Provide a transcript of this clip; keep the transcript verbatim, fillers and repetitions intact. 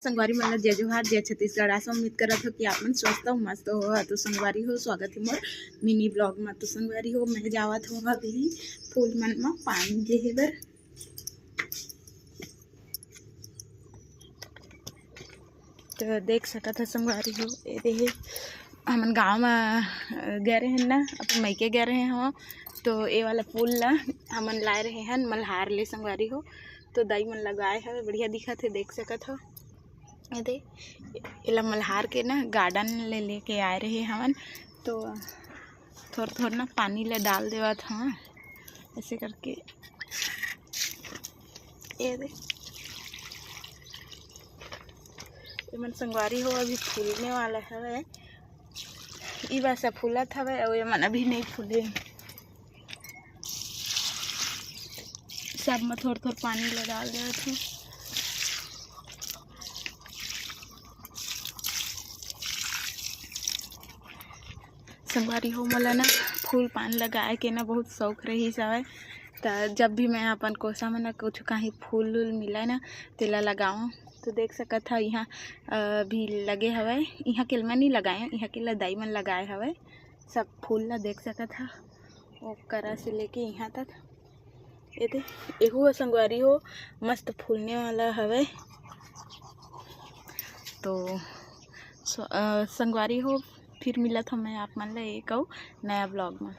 संगवारी मन ला जय जोहार, जय छत्तीसगढ़। आशा उम्मीद करत हो कि आप मन स्वस्थ हो, मस्त हो। तो संगवारी हो, स्वागत है मोर मिनी ब्लॉग में। तो संगवारी हो, मैं जावत हूँ अभी फूल मन में पानी देहे बर। तो देख सकत हो संगवारी हो, ये देहे हमन गाँव में, अ, गए रहे ना, अपन मइके गए रहे हो, तो ये वाला फूल ला हमन लाए रहे हन मल्हार ले संगवारी हो। तो दाई मन लगाए हवे, बढ़िया दिखत हे, देख सकत हो। ये दे, एला मल्हार के ना गार्डन ले लेके आए रहे हमन, तो थोर थोर ना पानी ला डाल देवत हवं ऐसे करके। ये दे, एमन संगवारी हो अभी फूलने वाला हवे। ई बस फूलत हवे अउ एमन अभी नहीं फूले। सब में थोर थोर पानी ला डाल देवत हवं। संगवारी हो, मोला ना फूल पान लगाए के ना बहुत शौक रहिस हवय। त जब भी मैं अपन कोसा में ना कुछ कहीं फूल उल मिले ना, तेला लगाऊं। तो देख सकत हा, इहाँ, अ, भी लगे हवय। इहाँ के मैं नहीं लगाए, इहाँ के ला दाई मन लगाए हवय। सब फूल ला देख सकत हा, ओकरा से लेके इहाँ तक। ये दे, एहू ह संगवारी हो, मस्त फूलने वाला हवय। तो स्व-, अ, संगवारी हो, फिर मिलत हूँ मैं आप मन ला एक अउ नया ब्लॉग में।